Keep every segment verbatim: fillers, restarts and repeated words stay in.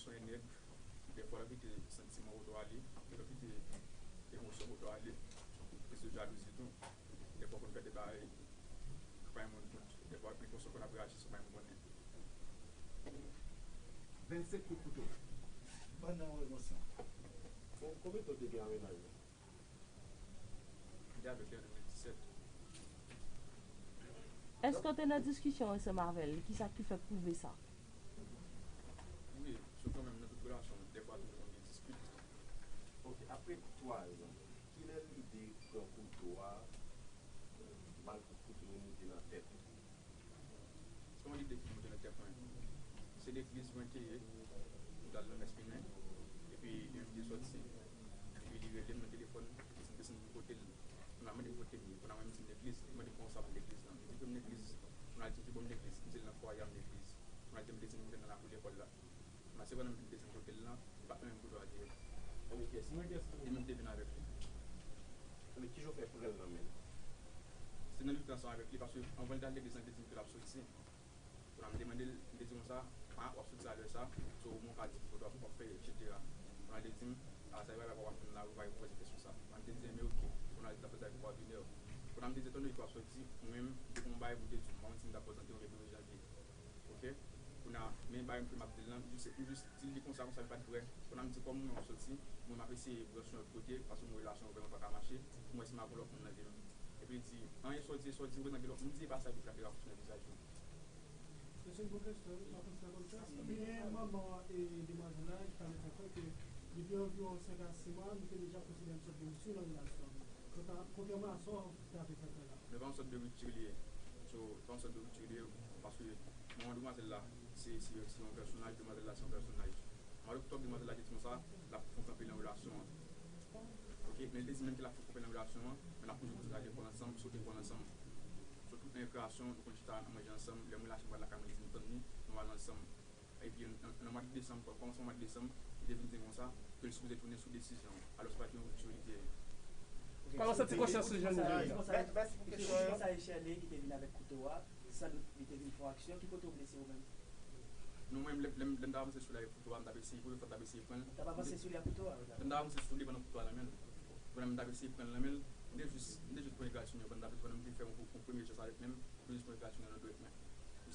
Yon nèg, dèfwa l ap kite santiman kote w ale, l ap kite emosyon kote w ale, kriz de jalouzi tou. Dèfwa w konn fè de bagay ki pa yon moun kont, dèfwa emosyon konn ap reyaji san pa yon moun konnen. Vennsenk kout kouto. Pandan yon emosyon. Bon, konbyen tan w te gen an mennaj ou? M te avèk li an de mil disèt. Èske w te nan diskisyon ansanm avè l? Kisa ki fè pwouve sa? Wi, sitou menm nan tout relasyon, dèfwa toujou konn gen dispit. Ok, apre twa zan, kilè lide pran kouto a, mal pran kouto yo moute nan tèt ou? Se yon lide ki moute nan tèt mwen. Se legliz mwen te ye, m t al nan mès Minen, epi yon lide sòti. Epi li rele m nan telefòn, li di m desann pou kote l. Kounye a mande m kote m ye, kounye a mwen m di m legliz, li mande m kòman sa m legliz la. M di ke m legliz, kounye a li di m ki bò m legliz, m di l nan fwaye a m legliz. Kounye a li di m legliz m nan lakou lekòl la. Kounye a se pandan m vin desann kote l lan, m pa t nan menm kote a li ye. Li menm te vin avèk li. Men kijan w fè pran l nan men l? Se nan lite ansanm avèk li, paske anvan l t al legliz lan, li te di m ke l ap soti. Kounye a m te mande l, m te di konsa, a, w ap soti a lè sa, so, kòman w ka di ki kote w ap fè, etsetera. Kounye a l te di m, a, sa e bagay pa w ap fè m la, ou pa repoze kesyon sa. Kounye a m te di, enben oke. Kounye a l t ap fè sa pou pa vini. Kounye a m te di, etandone ke w ap soti, mwen menm, m te gen yon bagay pou m te di w, m pa konn si m t ap prezante w epi premye janvye. Oke? Kounye a, men bagay m ke m ap di l lan, m jis, m jis di l li konsa, konsa li pa t vre. Kounye a m di, kòm mwen w ap soti, mwen m ap eseye branche yon lòt kote, paske yon relasyon vrèman pa ka mache, pou m wè si m ap yon lòt moun nan vi m. Epi li di, anyen sa w di, sa w di, ou bezwen gen lòt moun, m di, e pa sa epi sa te rapwoche nan vizaj ou. Mesye, bon kesyon, wi, m ap panse konn sa. Ebyen, manman e demwazèl la, li pale sa kwè ke depi anviwon senk a sis mwa, nou te deja konsidere m sot de ripti nan relasyon an. Kontra- Kontrèman a sa w te ap fè kwè la. Men pa yon sòt de ripti li ye. So, pa yon sòt de ripti li ye, paske manman demwazèl la, se se se yon pèsonaj, demwazèl la se yon pèsonaj. Malgre tout demwazèl la te di konsa, l ap fè kanpe nan relasyon an. Oke, men li te di menm ke l ap fè kanpe nan relasyon an, men n ap toujou kontinye lekòl ansanm, sot lekòl ansanm. So tout nan rekreasyon, nou konn chita nan manje ansanm, lè mwen lache m pral lakay mwen, li di m tann li, nou al ansanm. Epi nan nan mwa desanm, kòmansman mwa desanm, li te vin di m konsa ke l sipoze tounen sou desizyon an. Alò se pa t yon ripti li te ye. Kòman w santi konsyans ou jwenn li? Mèsi pou kesyon an. Sa e Sherley ki te vin avèk kouto a, sandout li te vin fè yon aksyon. Ki kote w blese ou menm? Non, mwen, lè lè m lè m t avanse sou li avèk kouto a, m t ap eseye, premye fwa m t ap eseye pran l. T ap avanse sou li ak kouto a? Lè m t avanse sou li pandan kouto a nan men l. Pandan m t ap eseye pran l nan men l, m te jis, m te jis pran egratignan, pandan m t ap eseye pran l, m te fè yon yon premye jès avèk men m, m te jis pran egratignan nan dwèt mwen.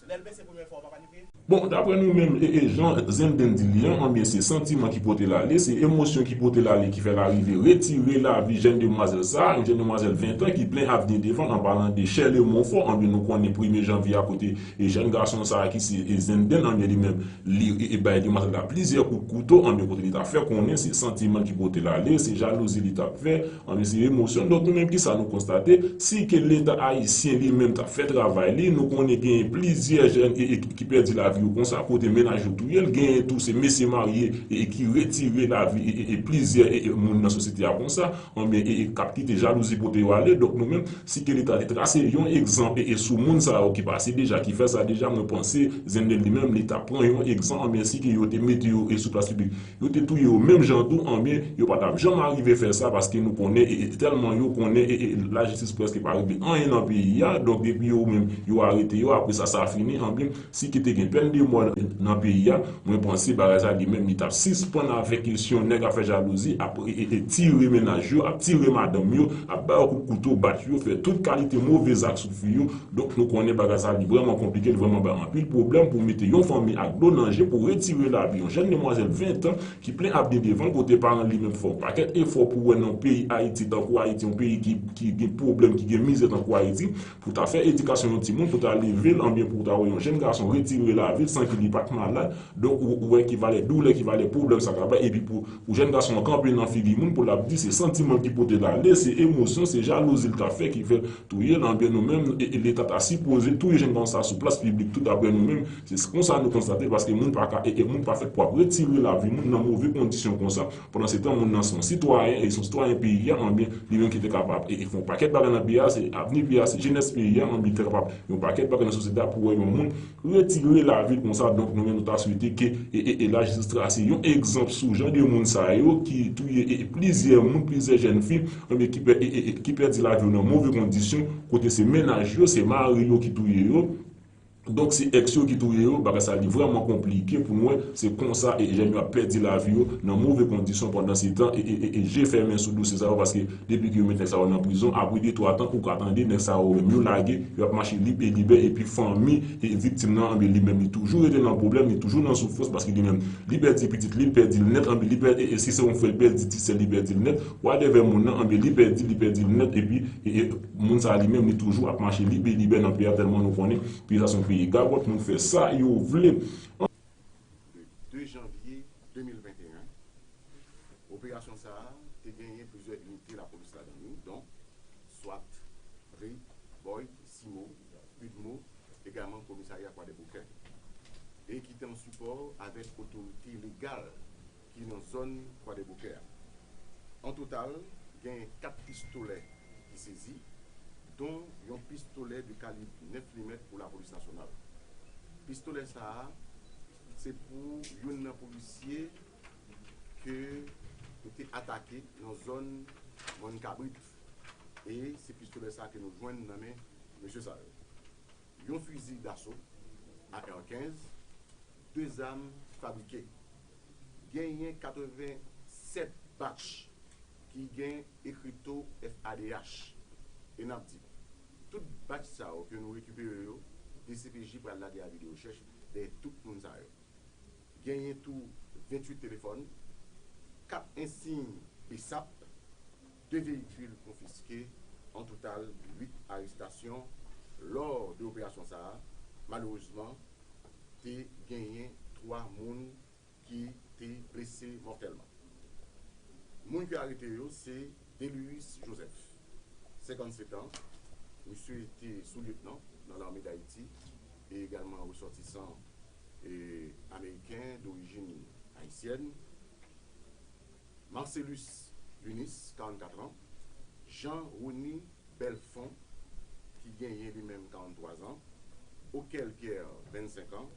Lè l blese premye fwa, ou pa panike? Bon, daprè nou menm, e, e jan Zenden di li an, anbyen se santiman ki pote l ale, se emosyon ki pote l ale ki fè l arive retire lavi jèn demwazèl sa a, yon jèn demwazèl ven tan ki plen avni devan l, an palan de Sherley Monfort, anbyen nou konnen premye janvye a kote e jèn gason sa a ki se e Zenden, anbyen li menm, li e, e bay demwazèl la plizyè kout kouto, anbyen kote li t ap fè konnen se santiman ki pote l ale, se jalouzi li t ap fè, anbyen se emosyon. Donk nou menm kisa nou konstate, si ke Leta ayisyen li menm t ap fè travay li, nou konnen genyen plizyè jèn e, e, ki pèdi lavi yo konsa, kote mennaj yo touye l, genyen tou se mesye marye e, e ki retire lavi e, e, e plizyè e, e, moun nan sosyete a konsa, anbyen e, e k ap kite jalouzi pote yo ale. Donk nou menm, si ke Leta te trase yon egzanp e, e sou moun sa yo ki pase deja, ki fè sa deja, mwen panse Zenden li menm li t ap pran yon egzanp, anbyen si ke yo te mete yo e sou plas piblik, yo te touye yo menm jan tou, anbyen yo pa t ap janm arive fè sa, paske nou konnen e, e tèlman yo konnen e, e lajistis prèske pa regle anyen nan peyi a, donk depi yo menm yo arete yo, apre sa sa fini, anbyen si ki te gen pèn de mò nan peyi a, mwen panse bagay sa li menm li t ap sispann avèk kesyon nèg ap fè jalouzi, ap e, e, e tire mennaj yo, ap tire madanm yo, ap ba yo kout kouto, bat yo, fè tout kalite move zak sou fi yo. Donk nou konnen bagay sa li vrèman konplike, li vrèman bay anpil pwoblèm pou mete yon fanmi ak dlo nan je, pou retire lavi yon jèn demwazèl ven tan ki plen avni devan l, kote paran li menm fè yon pakèt efò pou wè nan yon peyi Ayiti, tankou Ayiti, yon peyi ki, ki gen pwoblèm, ki gen mizè tankou Ayiti, pou ta fè edikasyon yon timoun, pou ta leve l, anbyen pou ta wè yon jèn gason retire lavi l san ke li pa t malad. Donk ou, ou wè ki valè doulè, ki valè pwoblèm sa ka bay, epi pou, pou jèn gason an kanpe nan figi moun, pou l ap di se santiman l ki pote l ale, se emosyon, se jalouzi l t ap fè ki fè l touye l, anbyen nou menm, e, e Leta ta sipoze touye jèn gason sa sou plas piblik tou, daprè nou menm, se konsa nou konstate l, paske moun pa ka, e, e moun pa fèt pou ap retire lavi moun nan move kondisyon konsa. Pandan se tan, moun nan se yon sitwayen, e se yon sitwayen peyi a, anbyen, li menm ki te kapab, e, e fè yon pakèt bagay nan peyi a, se avni peyi a, se jenès peyi a, anbyen, li te kapab yon pakèt bagay nan sosyete a pou wè yon moun retire lavi l konsa. Donk, nou menm, nou ta swete ke, e, e, e lajistis trase yon egzanp sou jan de moun sa yo ki touye, e, e plizyè moun, plizyè jèn fi, anbyen, ki pè-, e, e, e ki pèdi lavi yo nan move kondisyon, kote se mennaj yo, se mari yo ki touye yo. Donk, se èks yo ki touye yo, bagay sa li vrèman konplike pou n wè, se konsa e jèn yo ap pèdi lavi yo nan move kondisyon pandan se tan e, e, e, e je fèmen sou dosye sa yo, paske depi ke yo met nèg sa yo nan prizon, apre de twa tan, ou ka tande nèg sa yo menm yo lage, yo ap mache lib e libè, epi fanmi e viktim nan, anben li menm li toujou rete nan pwoblèm, li toujou nan soufrans, paske li menm li pèdi pitit li, li pèdi l nèt, anben li pèdi, e, e si se yon frè, li pèdi ti sè, li pèdi l nèt, whatever moun nan, anben li pèdi, li pèdi l nèt, epi e, e, moun sa li menm, li toujou ap mache lib e libè nan peyi a, tèlman nou konnen peyi sa se yon peyi gagòt, moun fè sa yo vle. Le de janvye de mil venteyen, operasyon sa a te genyen plizyè inite lapolis ladan li, donk swat, RAID, BOID, CIMO, UDMO, egalman komisarya Kwadèboukè, e ki te an sipò avèk otorite legal ki nan zòn Kwadèboukè a. An total, gen kat pistolè ki sezi, don yon pistolè de kalib nèf milimèt pou lapolis nasyonal. Pistolè sa a, se pou youn nan polisye ke nou te atake nan zòn Mòn Kabrit. E se pistolè sa a ke nou jwenn nan men mesye sa yo. Yon fizi daso, A R kenz, de zam fabrike. Genyen katreven sèt batch ki gen ekrito F A D H. E n ap di, tout batch sa yo ke nou rekipere yo, D C P J pral lage avi de rechèch dèyè tout moun sa yo. Genyen tou venntuit telefòn, kat ensiy B S A P, de veyikil konfiske, an total uit arestasyon lò de operasyon sa a. Malerezman, te genyen twa moun ki te blese mòtèlman. Moun ki arete yo se Delius Joseph, senkannset an, misye te soulyetnan nan lame Dayiti e egalman resòtisan e ameriken dorijin ayisyèn. Marcelus Eunice, karannkat an, Jean Rony Belfond, ki genyen li menm karannntwa zan, Okel Pierre, vennsenk an,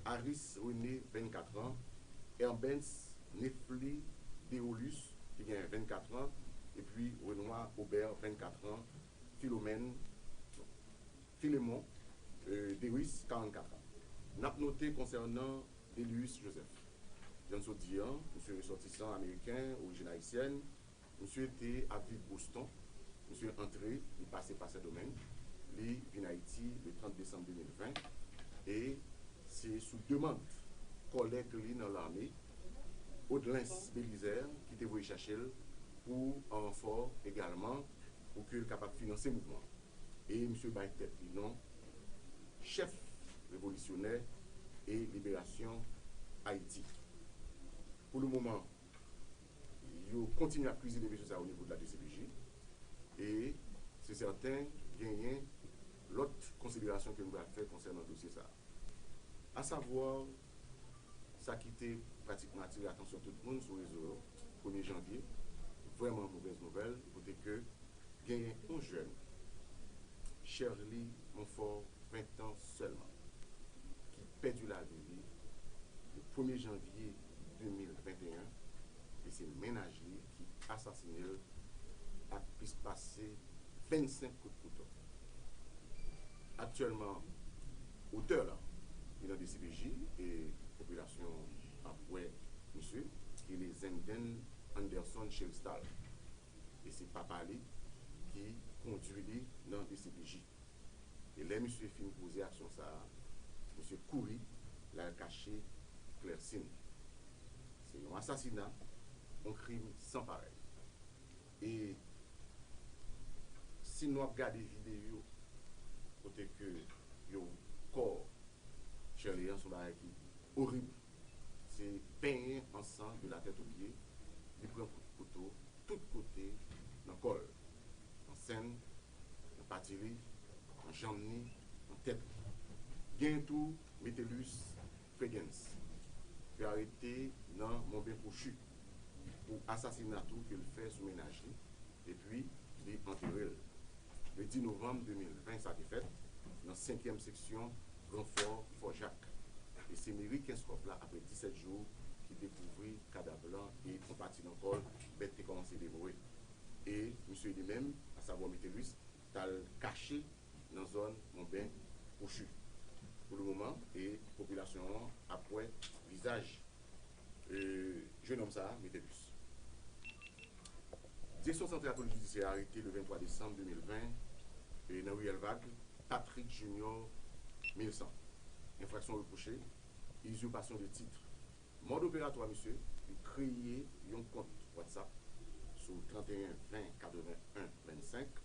Aris René, vennkat an, Herbens Nefli Deolus, ki genyen vennkat an, epi Renoir Aubert, vennkat an, Philomène, Philemon, euh, Dewis, karannkat an. N ap note konsènan Delius Joseph. Jan n sot di an, misye resòtisan ameriken, orijin ayisyèn, misye te ap viv Boston, misye antre, li pase pa Sendomeng, li vin Ayiti le trant desanm de mil ven, e se sou demann kòlèg li nan lame, Odlens Belizaire, ki te voye chache l pou an ranfò egalman, pou ke l kapab finanse mouvman. E misye bay tèt li non chèf revolisyonè e liberasyon Ayiti. Pou le moman, yo kontinye ap kwizine mesye sa yo o nivo de la D C P J, e se sèten, genyen lòt konsiderasyon ke nou pral fè konsènan dosye sa a. Asavwa, sa ki te pratikman atire atansyon tout moun sou rezo yo, premye janvye, vrèman movèz nouvèl, kote ke genyen yon jèn, Sherly Monfort, ven tan sèlman, ki pèdi lavi li le premye janvye de mil venteyen, e se mennaj li ki asasine l ak plis pase vennsenk kout kouto. Aktyèlman, otè la, li nan D C P J e popilasyon ap wè misye, ki rele Zenden Anderson Cheristal. E se papa li ki kondui li nan D C P J. E lè misye fin poze aksyon sa a, misye kouri, l al kache Klèsin. Se yon asasina, yon krim san parèy. E si nou ap gade videyo kote ke yo kò Sherly an, se yon bagay ki orib. Se benyen an san de la tèt o pye. Li pran kout kouto tout kote nan kò l, nan sen l, nan pati li, nan janm ni, nan tèt li. Gen tou Metellus Fregens, ke arete nan Monben Kwochi pou asasina tou ke l fè sou mennaj li, epi li antere l. Le dis novanm de mil ven, sa te fèt nan senkyèm seksyon Gran Fò, Fò Jak. E se meri Kenskòf la, apre disèt jou, ki dekouvri kadav lan e yon pati nan kò l, bèt te kòmanse devore. E misye li menm, asavwa Metellus, t al kache nan zòn Monben Kwochi. Pou le moman, e popilasyon an ap wè vizaj, e, jennonm sa a, Metellus. Direksyon Santral Polis Jidisyè arete le venntwa desanm de mil ven, e, nan riyèl Vag, Patrick Junior Milsan. Enfraksyon repwoche, izipasyon de tit. Mòd operatwa misye, li kreye yon kont WhatsApp sou trannteyen ven katrevenn en vennsenk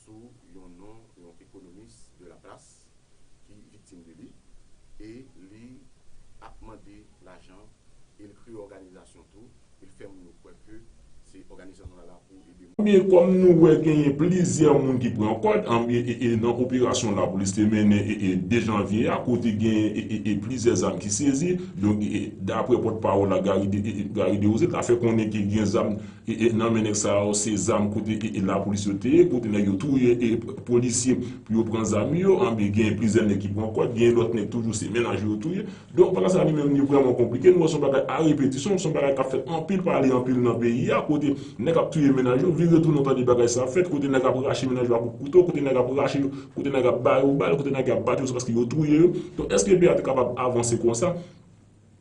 sou yon non yon ekonomis de la plas ki viktim de li, e li ap mande lajan, e l kreye òganizasyon tou, e l fè moun yo kwè ke se òganizasyon la la pou ede moun. Ebyen, kòm nou wè genyen plizyè moun ki pran kòd, anbyen, e, e, nan operasyon lapolis te mennen, e, e, de janvye a, kote genyen, e, e, e, plizyè zam ki sezi. Donk, e, e, daprè pòtpawòl la, Gary De, e, e, Gary Derose, ta fè konnen ke gen zam, e, e, nan men nèg sa yo, se zam kote, e, e, lapolis yo te ye, kote nèg yo touye, e, polisye pou yo pran zam yo, anbyen, genyen plizyè nèg ki pran kòd, genyen lòt nèg toujou se mennaj yo touye. Donk, bagay sa li menm li vrèman konplike. Nou wè se yon bagay a repetisyon, se yon bagay k ap fèt anpil pale, anpil nan peyi a, kote nèg ap touye mennaj yo, vire tounen w tande bagay sa fèt, kote nèg ap rache mennaj yo ak kout kouto, kote nèg ap rache yo, kote nèg ap ba yo bal, kote nèg ap bat yo jiskaske yo touye yo. Donk, èske peyi a te kapab avanse konsa?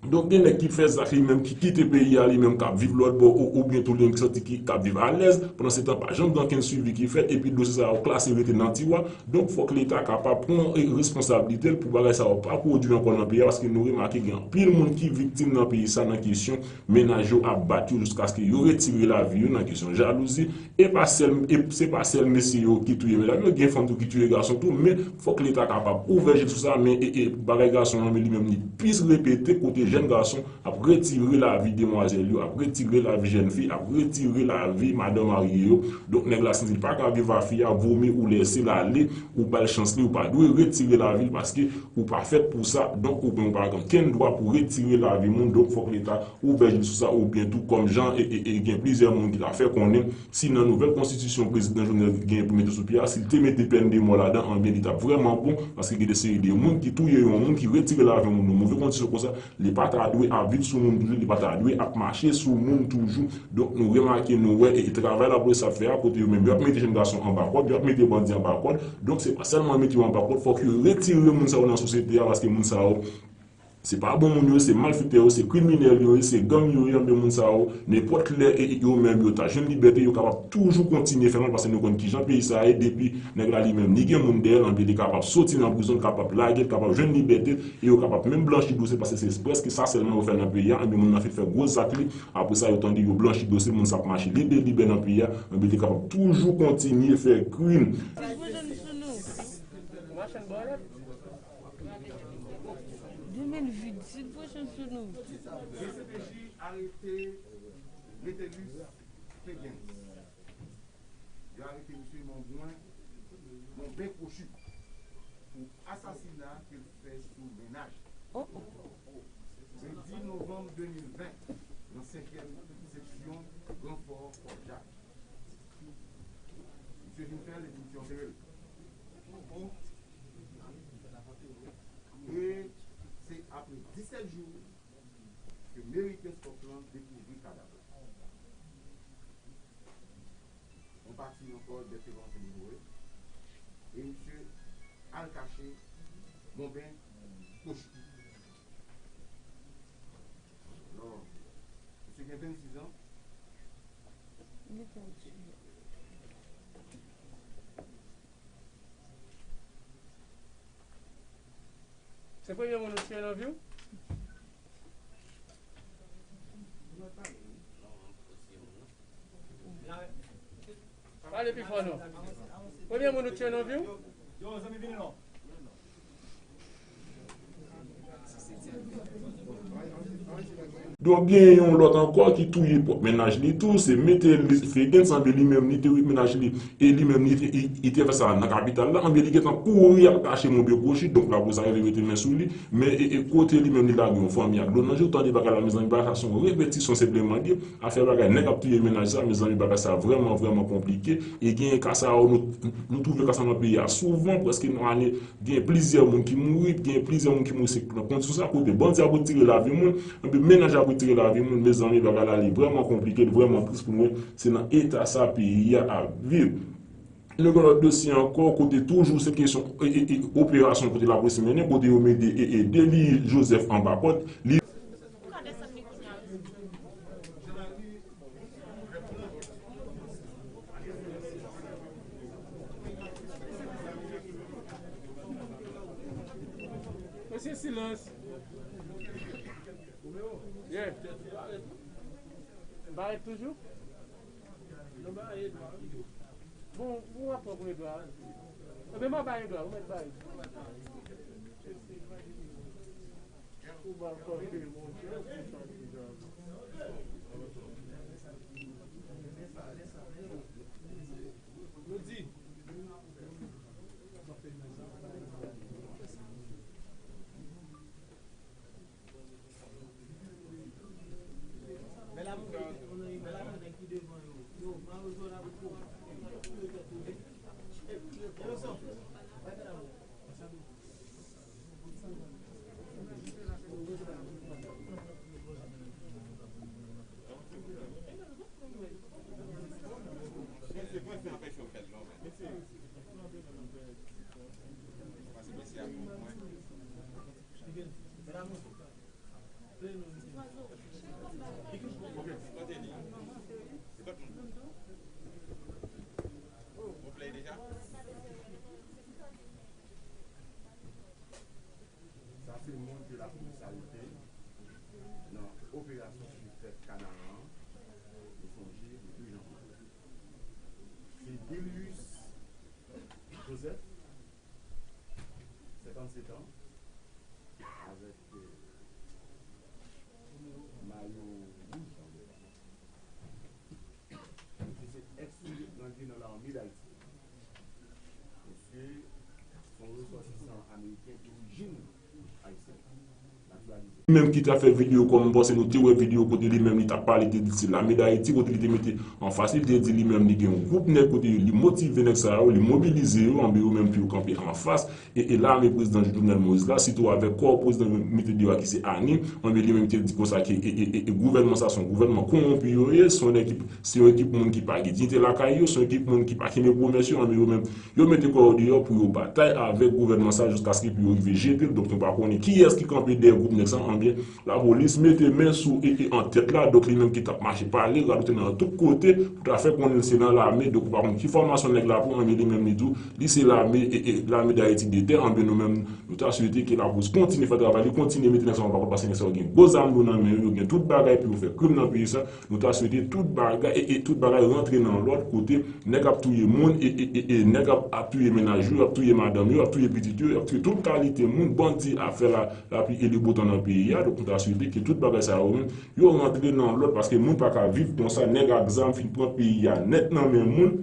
Donk, gen nèg ki fè zak li menm, ki kite peyi a li menm, k ap viv lòt bò, ou, oubyen tou li menm ki santi ki, k ap viv alèz. Pandan se tan, pa janm gen okenn swivi ki fèt, epi dosye sa yo klase rete nan tiwa. Donk, fòk Leta kapab pran, e, responsablite l pou bagay sa yo pa pwodui ankò nan peyi a, paske nou remake gen anpil moun ki viktim nan peyi sa nan kesyon mennaj yo ap bat yo jiskaske yo retire lavi yo nan kesyon jalouzi. E pa sèl, e se pa sèl mesye yo ki touye medam yo, gen fanm tou ki touye gason tou, men fòk Leta kapab ouvè je l sou sa, men e, e bagay gason an, men li menm li plis repete kote jèn gason ap retire lavi demwazèl yo, ap retire lavi jèn fi, ap retire lavi madan marye yo. Donk nèg la santi l pa ka viv ak fi a, vomi ou lese l ale, ou ba l chans li, ou pa dwe retire lavi l paske ou pa fèt pou sa. Donk ou menm ou pa gen okenn dwa pou retire lavi moun. Donk fòk Leta ouvè je l sou sa, oubyen tou kòm jan e, e, e gen plizyè moun ki ta fè konnen si nan nouvèl konstitisyon prezidan Jovenel genyen pou mete sou pye a, si l te mete pèn de mò ladan, anbyen li t ap vrèman bon, paske gen de seri de moun ki touye yon moun, ki retire lavi yon moun nan move kondisyon konsa, li pa ta dwe ap viv sou moun toujou, li pa ta dwe ap mache sou moun toujou. Donk nou remake, nou wè, e, e travay lapolis ap fè a, kote yo menm yo ap mete jèn gason anba kòd, yo ap mete bandi anba kòd. Donk se pa sèlman mete yo anba kòd, fòk yo retire moun sa yo nan sosyete a, paske moun sa yo se pa bon moun yo, se malfektè yo, se kriminèl yo ye, se gang yo ye, anben moun sa yo, nenpòt lè e, e yo menm yo ta jwenn libète, yo kapab toujou kontinye fè mal, paske nou konn kijan peyi sa ye, depi nèg la li menm li gen moun dèyè l, anben li kapab soti nan prizon, l kapab lage, l kapab jwenn libète, e yo kapab menm blanchi dosye, paske se prèske sa sèlman yo fè nan peyi a, anben moun nan fin fè gwo zak li, apre sa yo tande yo blanchi dosye, moun sa ap mache lib e libè nan peyi a, anben li kapab toujou kontinye fè krim. De mil vin, si l pwochen sou nou. D C P J arete Metellus Fegens. Yo arete misye Monbwen, Monben Kwochi pou asasina ke l fè sou mennaj. Oh, oh. Kredi novanm de mil ven, nan senkyèm seksyon Gran Fò Fòt Jak. Misye vin fè l epi misye antere l. E se apre disèt jou ke meri Kenskòf lan dekouvri kadav la. Yon pati nan kò l bèt te kòmanse devore, e misye al kache Monben Kwochi. Alò, misye gen vennsis an. Li te tiye. Se premye moun ou tiye nan vi w? Pale pi fò non. Premye moun ou tiye nan vi w? Donk gen yon lòt ankò ki touye pwòp mennaj li tou, se Metellus Fegens, anben li menm li te ret mennaj li, e li menm li te, li, li te fè sa nan kapital la, anben li gentan kouri al kache Monben Kwochi, donk lapolis arive mete men sou li, men e, e kote li menm li lage yon fanmi ak dlo nan je, w tande bagay la mezanmi, bagay sa se yon repetisyon senpleman li ye, afè bagay nèg ap touye mennaj sa, mezanmi bagay sa vrèman, vrèman konplike, e gen ka sa yo, nou, nou twouve ka sa nan peyi a souvan, prèske nan ane, gen plizyè moun ki mouri, gen plizyè moun ki mouri se nan kondisyon sa, kote bandi ap retire lavi moun, anben mennaj ap retire lavi moun, mezanmi, bagay la li vrèman konplike, li vrèman tris pou nou wè, se nan eta sa peyi a ap viv. Nou gen lòt dosye ankò, kote toujou se kesyon, e, e, e, operasyon kote lapolis mennen, kote yo mete, e, e, Dely Joseph anba kòd. Li Mesye, silans. Yeah. Barèt toujou? Bon, ou ap pran premye dwa. Ebyen, m a bay dwa, ou mèt bay. Ou ba l kanpe, monchè, pou sa deja. Yo di. Sa se moun ke lapolis arete nan operasyon ki fèt Kanaran, nou sonje, le de janvye. Se Delius Joseph, senkannsèt an, avèk, euh, mayo wouj. Misye se ex-lieutenant nan lame Dayiti. Misye se yon resòtisan ameriken dorijin ayisyèn. Li menm ki t ap fè videyo, kòm m panse nou te wè videyo kote li menm li t ap pale, li te di se lame Dayiti, kote li te mete anfas li, li te di li menm li gen yon gwoup nèg kote li motive nèg sa yo, li mobilize yo, anben yo menm pou yo kanpe anfas e, e lame prezidan Jovenel Moïse la, sitou avèk kò prezidan yo mete deyò a ki se Arny, anben li menm te di konsa ke e, e, e, e gouvènman sa se yon gouvènman kowonpi yo ye, se yon ekip, se yon ekip moun ki pa gen diyite lakay yo, se yon ekip moun ki pa kenbe pwomès yo, anben yo menm yo mete kò yo deyò pou yo batay avèk gouvènman sa jiskaske pou yo rive jete l. Donk nou pa konnen kiyès ki kanpe dèyè gwoup nèg sa, anben lapolis mete men sou e, e an tèt la, donk li menm ki t ap mache pale, radote nan tout kote, pou ta fè konnen se nan lame, donk ou pa konn ki fòmasyon nèg la pran, anben li menm li tou, li se lame, e, e, lame Dayiti de tè, anben nou menm, nou ta swete ke lapolis kontinye fè travay li, kontinye mete nèg sa yo anba kòd, paske nèg sa yo gen gwo zam lou nan men yo, yo gen tout bagay pou yo fè krim nan peyi sa, nou ta swete tout bagay, e, e tout bagay rantre nan lòd kote nèg ap touye moun, e, e, e, e nèg ap, ap touye mennaj yo, ap touye madanm yo, ap touye pitit yo, ap touye tout kalite moun, bandi ap fè la, lapli e le bo tan nan peyi a. Donk nou ta swete ke tout bagay sa yo menm, yo rantre nan lòd, paske moun pa ka viv konsa, nèg ak zam fin pran peyi a nèt nan men moun.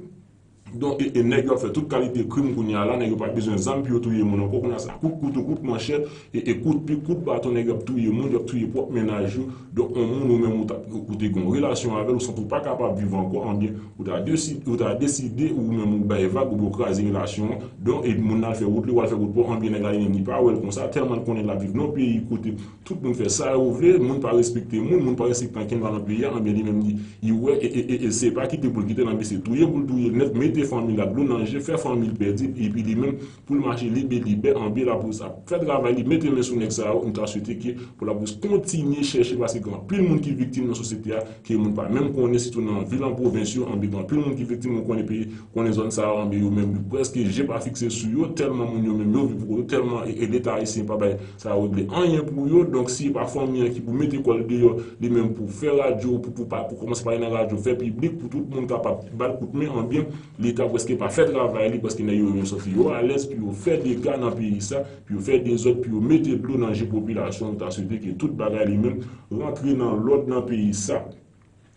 Donk, e, e nèg yo ap fè tout kalite krim kounye a la, nèg yo pa bezwen zam pou yo touye moun ankò, kounye a se kout kouto, kout manchèt, e, e kout pik, kout baton, nèg yo ap touye moun, yo ap touye pwòp mennaj yo. Donk, yon moun ou menm ou t ap, ou te gen yon relasyon avè l, ou santi w pa kapab viv ankò, anben, ou ta desi-, ou ta deside, ou menm ou bay vag, oubyen ou kraze relasyon an. Donk, e moun nan al fè wout li, ou al fè wout pa w, anben, nèg la li menm li pa wè l konsa, tèlman l konnen l ap viv nan yon peyi kote tout moun fè sa yo vle, moun pa respekte moun, moun pa respekte ankenn lwa nan peyi a, anben, li menm li, li wè, e, e, e, e se pa kite pou l kite l, anben, se touye pou l touye l nèt, mete fanmi l ak dlo nan je, fè fanmi l pèdi, epi li menm, pou l mache libelibè, anben lapolis ap fè travay li, mete men sou nèg sa yo, nou ta swete ke pou lapolis kontinye chèche, paske gen anpil moun ki viktim nan sosyete a, ke moun pa menm konnen, sitou nan vil an pwovens yo, anben gen anpil moun ki viktim, nou konnen peyi, konnen zòn sa yo, anben yo menm, yo prèske je pa fikse sou yo, tèlman moun yo menm yo viv pou yo, tèlman e, e Leta ayisyen pa bay sa yo regle anyen pou yo, donk si e pa fanmi an ki pou mete kò l deyò, li menm pou fè radyo, pou, pou, pa, pou kòmanse pale nan radyo, fè piblik, pou tout moun kapab ba l kout men, anben, Leta prèske pa fè travay li, paske nèg yo menm santi yo alèz pou yo fè dega nan peyi sa, pou yo fè dezòd, pou yo mete dlo nan je popilasyon, nou ta swete ke tout bagay li menm rantre nan lòd nan peyi sa.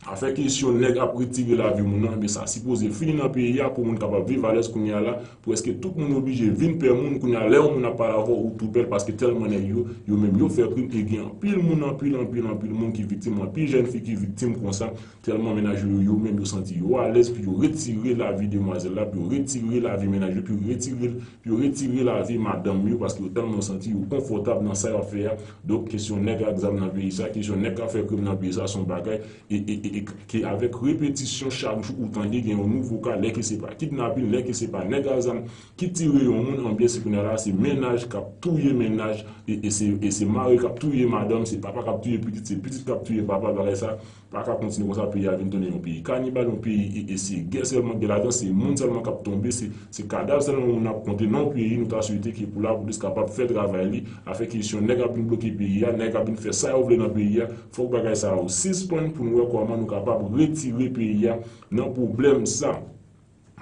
Afè kesyon nèg ap retire lavi moun nan, men sa sipoze fini nan peyi a pou moun kapab viv alèz kounye a la. Prèske tout moun oblije vin pè moun kounye a. Lè yon moun ap pale avè w, ou tou pè l paske tèlman nèg yo, yo menm yo fè krim e gen anpil moun, anpil, anpil, anpil moun ki viktim, anpil jèn fi ki viktim konsa. Tèlman mennaj yo, yo menm yo santi yo alèz pou yo retire lavi demwazèl la, pou yo retire lavi mennaj yo, pou yo retire, pou yo retire lavi madanm yo, paske yo tèlman santi yo konfòtab nan sa y ap fè a. Donk, kesyon nèg ak zam nan peyi sa, kesyon nèg k ap fè krim nan peyi sa, se yon bagay e, e, e, e ke avèk repetisyon chak jou ou tande gen yon nouvo ka, lè ke se pa kidnapin, lè ke se pa nèg a zam ki tire yon moun, anbyen se kounye a la se mennaj k ap touye mennaj, e, e se, e se mari k ap touye madanm, se papa k ap touye pitit, se pitit k ap touye papa, bagay sa pa ka kontinye konsa, peyi a vin tounen yon peyi kanibal, yon peyi e, e se gè sèlman gen ladan, se moun sèlman k ap tonbe, se, se kadav sèlman moun ap konte nan yon peyi, nou ta swete ke pou lapolis kapab fè travay li, afè kesyon nèg ap vin bloke peyi a, nèg ap vin fè sa yo vle nan peyi a, fòk bagay sa yo sispann pou nou wè kòman nou kapab retire peyi a nan pwoblèm sa.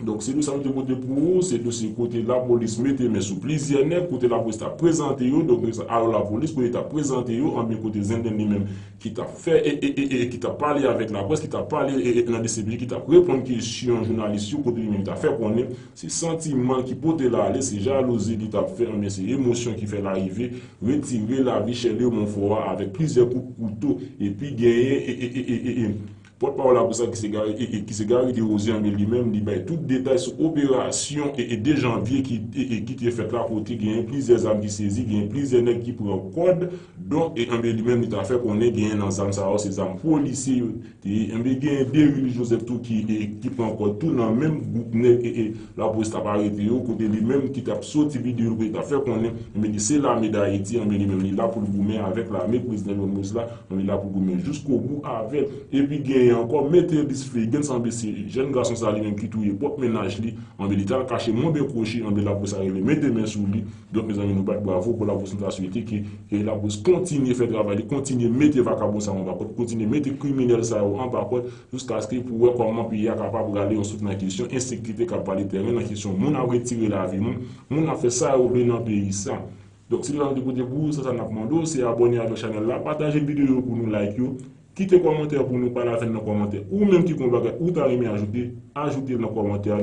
Donk, se dosye sa nou te pote pou ou, se dosye kote lapolis mete men sou plizyè nèg, kote lapolis ta prezante yo, donk, alò lapolis, kote ta prezante yo, anbyen kote Zenden li menm ki t ap fè, e, e, e, e, ki t ap pale avèk laprès, ki t ap pale, e, e, nan D C P J, ki t ap reponn kesyon jounalis yo, kote li menm ta fè konnen, se santiman ki pote l ale, se jalouzi li t ap fè, anbyen se emosyon ki fè l arive, retire lavi Chèlè Monfò a avèk plizyè kout kouto, epi genyen, e, e, e, e, e, e, pòtpawòl lapolis la ki se Gary, e, e, ki se Gary Desrosiers, anbyen li menm, li bay tout detay sou operasyon e, e de janvye ki, e, e, ki te fèt la, kote genyen plizyè zam ki sezi, genyen plizyè nèg ki pran kòd, donk, e, anbyen li menm, li ta fè konnen genyen nan zam sa yo, se zam polisye yo te ye, anbyen genyen Deril Joseph tou ki, e, ki pran kòd tou nan menm gwoup nèg, e, e, lapolis t ap arete yo, kote li menm ki t ap soti videyo l, kote li t ap fè konnen, anbyen li se lame Dayiti, anbyen li menm li la pou l goumen avèk lame prezidan Jovenel Moïse la, anbyen li la pou l goumen jiskobou avè l. Epi genyen ankò Metellus Flegens, anbyen se jèn gason sa li menm ki touye pwòp mennaj li, anbyen li t al kache monben kwochi, anbyen lapolis arive mete men sou li. Donk, mezanmi, nou bat bravo pou lapolis, nou ta swete ke, e, lapolis kontinye fè travay li, kontinye mete vakabon sa yo anba kòd, kontinye mete kriminèl sa yo anba kòd, jiskaske pou wè kòman peyi a kapab rale yon souf nan kesyon ensekirite k ap vale tèren, nan kesyon moun ap retire lavi moun, moun ap fè sa yo vle nan peyi sa. Donk, si nou te koute pou ou, sa, sa n ap mande w, se abòne avèk chanèl la, pataje videyo yo pou nou, like yo, kite kòmantè pou nou, pale avè n nan kòmantè. Ou menm ki gon bagay ou ta renmen ajoute, ajoute l nan kòmantè a.